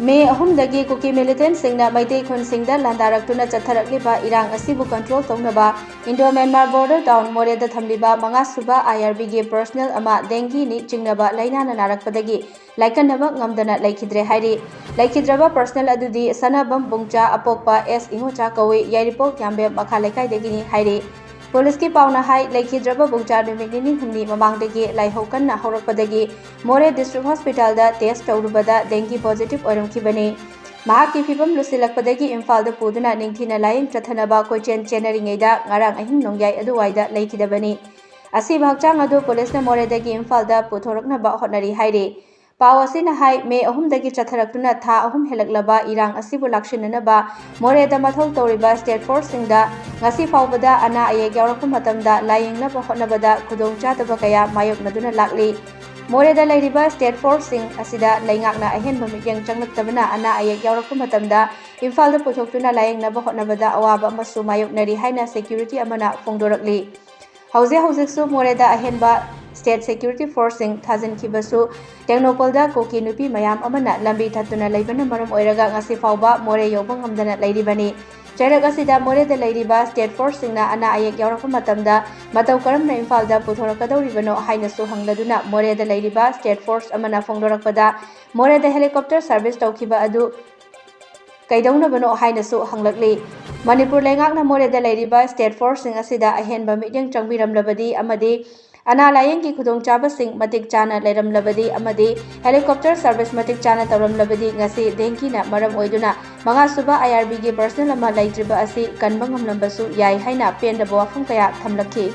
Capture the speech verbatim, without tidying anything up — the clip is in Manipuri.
ꯃꯦ ꯑꯍꯨꯝꯗꯒꯤ ꯀꯨꯀꯤ ꯃꯤꯂꯤꯇꯦꯟꯁꯤꯡꯅ ꯃꯩꯇꯩ ꯈꯨꯟꯁꯤꯡꯗ ꯂꯥꯟꯗꯥꯔꯛꯇꯨꯅ ꯆꯠꯊꯔꯛꯂꯤꯕ ꯏꯔꯥꯡ ꯑꯁꯤꯕꯨ ꯀꯟꯇ꯭ꯔꯣꯜ ꯇꯧꯅꯕ ꯏꯟꯗꯣ ꯃ꯭ꯌꯥꯟꯃꯥꯔ ꯕꯣꯔꯗꯔ ꯇꯥꯎꯟ ꯃꯣꯔꯦꯗ ꯊꯝꯂꯤꯕ ꯃꯉꯥ ꯁꯨꯕ ꯑꯥꯏ ꯑꯥꯔ ꯕꯤꯒꯤ ꯄꯔꯁꯅꯦꯜ ꯑꯃ ꯗꯦꯡꯒꯤꯅꯤ ꯆꯤꯡꯅꯕ ꯂꯥꯏꯅꯥꯅ ꯅꯥꯔꯛꯄꯗꯒꯤ ꯂꯥꯏꯀꯟꯅꯕ ꯉꯝꯗꯅ ꯂꯩꯈꯤꯗ꯭ꯔꯦ ꯍꯥꯏꯔꯤ꯫ ꯂꯩꯈꯤꯗ꯭ꯔꯕ ꯄꯔꯁꯅꯦꯜ ꯑꯗꯨꯗꯤ ꯁꯅꯥꯕꯝ ꯕꯨꯡꯆꯥ, ꯑꯄꯣꯛꯄ ꯑꯦꯁ ꯏꯉꯣꯆꯥ ꯀꯧꯏ, ꯌꯥꯏꯔꯤꯄꯣꯛ ꯌꯥꯝꯕꯦꯝ ꯃꯈꯥ ꯂꯩꯀꯥꯏꯗꯒꯤꯅꯤ ꯍꯥꯏꯔꯤ꯫ ꯄꯨꯂꯤꯁꯀꯤ ꯄꯥꯎꯅ ꯍꯥꯏ, ꯂꯩꯈꯤꯗ꯭ꯔꯕ ꯕꯨꯡꯆꯥ ꯅꯨꯃꯤꯠ ꯅꯤꯅꯤ ꯍꯨꯝꯅꯤ ꯃꯃꯥꯡꯗꯒꯤ ꯂꯥꯏꯍꯧ ꯀꯟꯅ ꯍꯧꯔꯛꯄꯗꯒꯤ ꯃꯣꯔꯦ ꯗꯤꯁꯇ꯭ꯔꯤꯛ ꯍꯣꯁꯄꯤꯇꯥꯜꯗ ꯇꯦꯁ ꯇꯧꯔꯨꯕꯗ ꯗꯦꯡꯒꯤ ꯄꯣꯖꯤꯇꯤꯚ ꯑꯣꯏꯔꯝꯈꯤꯕꯅꯤ꯫ ꯃꯍꯥꯛꯀꯤ ꯐꯤꯕꯝ ꯂꯨꯁꯤꯜꯂꯛꯄꯗꯒꯤ ꯏꯝꯐꯥꯜꯗ ꯄꯨꯗꯨꯅ ꯅꯤꯡꯊꯤꯅ ꯂꯥꯌꯦꯡ ꯆꯠꯊꯅꯕ ꯀꯣꯏꯆꯦꯟ ꯆꯦꯟꯅꯔꯤꯉꯩꯗ ꯉꯔꯥꯡ ꯑꯍꯤꯡ ꯅꯣꯡꯌꯥꯏ ꯑꯗꯨꯋꯥꯏꯗ ꯂꯩꯈꯤꯗꯕꯅꯤ꯫ ꯑꯁꯤꯕ ꯍꯛꯆꯥꯡ ꯑꯗꯨ ꯄꯨꯂꯤꯁꯅ ꯃꯣꯔꯦꯗꯒꯤ ꯏꯝꯐꯥꯜꯗ ꯄꯨꯊꯣꯔꯛꯅꯕ ꯍꯣꯠꯅꯔꯤ ꯍꯥꯏꯔꯤ꯫ ꯄꯥꯎ ꯑꯁꯤꯅ ꯍꯥꯏ, ꯃꯦ ꯑꯍꯨꯝꯗꯒꯤ ꯆꯠꯊꯔꯛꯇꯨꯅ ꯊꯥ ꯑꯍꯨꯝ ꯍꯦꯜꯂꯛꯂꯕ ꯏꯔꯥꯡ ꯑꯁꯤꯕꯨ ꯂꯥꯛꯁꯤꯟꯅꯅꯕ ꯃꯣꯔꯦꯗ ꯃꯊꯧ ꯇꯧꯔꯤꯕ ꯁ꯭ꯇꯦꯠ ꯐꯣꯔꯁꯁꯤꯡꯗ ꯉꯁꯤ ꯐꯥꯎꯕꯗ ꯑꯅꯥ ꯑꯌꯦꯛ ꯌꯥꯎꯔꯛꯄ ꯃꯇꯝꯗ ꯂꯥꯌꯦꯡꯅꯕ ꯍꯣꯠꯅꯕꯗ ꯈꯨꯗꯣꯡꯆꯥꯗꯕ ꯀꯌꯥ ꯃꯥꯌꯣꯛꯅꯗꯨꯅ ꯂꯥꯛꯂꯤ꯫ ꯃꯣꯔꯦꯗ ꯂꯩꯔꯤꯕ ꯁ꯭ꯇꯦꯠ ꯐꯣꯔꯁꯁꯤꯡ ꯑꯁꯤꯗ ꯂꯩꯉꯥꯛꯅ ꯑꯍꯦꯟꯕ ꯃꯤꯠꯌꯦꯡ ꯆꯪꯂꯛꯇꯕꯅ ꯑꯅꯥ ꯑꯌꯦꯛ ꯌꯥꯎꯔꯛꯄ ꯃꯇꯝꯗ ꯏꯝꯐꯥꯜꯗ ꯄꯨꯊꯣꯛꯇꯨꯅ ꯂꯥꯌꯦꯡꯅꯕ ꯍꯣꯠꯅꯕꯗ ꯑꯋꯥꯕ ꯑꯃꯁꯨ ꯃꯥꯌꯣꯛꯅꯔꯤ ꯍꯥꯏꯅ ꯁꯦꯀ꯭ꯌꯨꯔꯤꯇꯤ ꯑꯃꯅ ꯐꯣꯡꯗꯣꯔꯛꯂꯤ꯫ ꯍꯧꯖꯤꯛ ꯍꯧꯖꯤꯛꯁꯨ ꯃꯣꯔꯦꯗ ꯑꯍꯦꯟꯕ ꯁ꯭ꯇꯦꯠ ꯁꯦꯀ꯭ꯌꯨꯔꯤꯇꯤ ꯐꯣꯔꯁꯁꯤꯡ ꯊꯥꯖꯤꯟꯈꯤꯕꯁꯨ ꯇꯦꯡꯅꯧꯄꯜꯗ ꯀꯨꯀꯤ ꯅꯨꯄꯤ ꯃꯌꯥꯝ ꯑꯃꯅ ꯂꯝꯕꯤ ꯊꯠꯇꯨꯅ ꯂꯩꯕꯅ ꯃꯔꯝ ꯑꯣꯏꯔꯒ ꯉꯁꯤ ꯐꯥꯎꯕ ꯃꯣꯔꯦ ꯌꯧꯕ ꯉꯝꯗꯅ ꯂꯩꯔꯤꯕꯅꯤ꯫ ꯆꯩꯔꯛ ꯑꯁꯤꯗ ꯃꯣꯔꯦꯗ ꯂꯩꯔꯤꯕ ꯁ꯭ꯇꯦꯠ ꯐꯣꯔꯁꯁꯤꯡꯅ ꯑꯅꯥ ꯑꯌꯦꯛ ꯌꯥꯎꯔꯛꯄ ꯃꯇꯝꯗ ꯃꯇꯧ ꯀꯔꯝꯅ ꯏꯝꯐꯥꯜꯗ ꯄꯨꯊꯣꯔꯛꯀꯗꯧꯔꯤꯕꯅꯣ ꯍꯥꯏꯅꯁꯨ ꯍꯪꯂꯗꯨꯅ ꯃꯣꯔꯦꯗ ꯂꯩꯔꯤꯕ ꯁ꯭ꯇꯦꯠ ꯐꯣꯔꯁ ꯑꯃꯅ ꯐꯣꯡꯗꯣꯔꯛꯄꯗ ꯃꯣꯔꯦꯗ ꯍꯦꯂꯤꯀꯣꯞꯇꯔ ꯁꯔꯚꯤꯁ ꯇꯧꯈꯤꯕ ꯑꯗꯨ ꯀꯩꯗꯧꯅꯕꯅꯣ ꯍꯥꯏꯅꯁꯨ ꯍꯪꯂꯛꯂꯤ꯫ ꯃꯅꯤꯄꯨꯔ ꯂꯩꯉꯥꯛꯅ ꯃꯣꯔꯦꯗ ꯂꯩꯔꯤꯕ ꯁ꯭ꯇꯦꯠ ꯐꯣꯔꯁꯁꯤꯡ ꯑꯁꯤꯗ ꯑꯍꯦꯟꯕ ꯃꯤꯠꯌꯦꯡ ꯆꯪꯕꯤꯔꯝꯂꯕꯗꯤ ꯑꯃꯗꯤ ꯑꯅꯥ ꯂꯥꯌꯦꯡꯒꯤ ꯈꯨꯗꯣꯡꯆꯥꯕꯁꯤꯡ ꯃꯇꯤꯛ ꯆꯥꯅ ꯂꯩꯔꯝꯂꯕꯗꯤ ꯑꯃꯗꯤ ꯍꯦꯂꯤꯀꯣꯞꯇꯔ ꯁꯔꯚꯤꯁ ꯃꯇꯤꯛ ꯆꯥꯅ ꯇꯧꯔꯝꯂꯕꯗꯤ ꯉꯁꯤ ꯗꯦꯡꯒꯤꯅ ꯃꯔꯝ ꯑꯣꯏꯗꯨꯅ ꯃꯉꯥꯁꯨꯕ ꯑꯥꯏ ꯑꯥꯔ ꯕꯤꯒꯤ ꯄꯔꯁꯅꯦꯜ ꯑꯃ ꯂꯩꯇ꯭ꯔꯤꯕ ꯑꯁꯤ ꯀꯟꯕ ꯉꯝꯂꯝꯕꯁꯨ ꯌꯥꯏ ꯍꯥꯏꯅ ꯄꯦꯟꯗꯕ ꯋꯥꯐꯝ ꯀꯌꯥ ꯊꯝꯂꯛꯈꯤ꯫